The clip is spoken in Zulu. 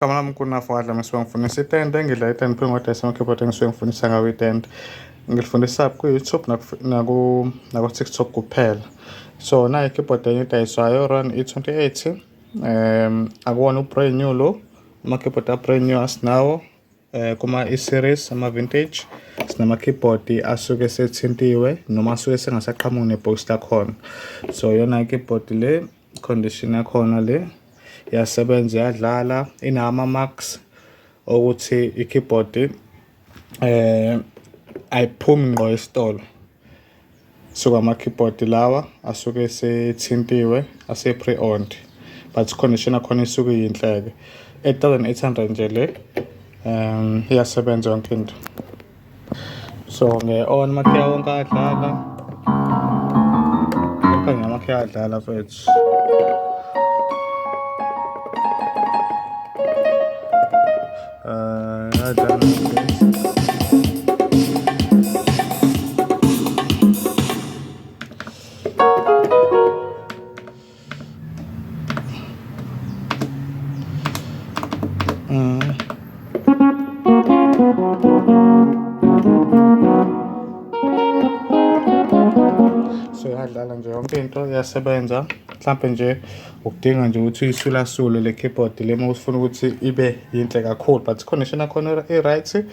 Igama lami uNkunafo ngisuke ngifundisa itende, ngidla itende phela ngodayisa ama-keyboard engisuke ngifundisa ngawo itende. Ngilifundisa ku-YouTube naku-TikTok kuphela. So nayi i-keyboard enye edayiswayo Roland E28. Akuwona u-brand new lo, ama-keyboard a-brand new asinawo kuma E-series ama-vintage. Sinama-keyboard asuke esethintiwe noma asuke sengasaqhamuki nebhokisi lakhona. So iyona i-keyboard le, condition yakhona le iyasebenza, iyadlala, inawo ama-marks okuthi i-keyboard ayiphumi ngqo esitolo. Suka ama-keyboard lawa asuke esethintiwe, ase-pre-owned, but condition yakhona isuke iyinhle-ke. 8800 nje le, iyasebenza yonke into. So nge-on amakhiya wonke ayadlala, wonke nje amakhiya ayadlala mfethu. Ayadlala. So iyadlala nje yonke into, iyasebenza. Mhlampe nje ukudinga nje ukuthi uyisulasule le keyboard le uma ufuna ukuthi ibe yinhle kakhulu, but condition yakhona i-right.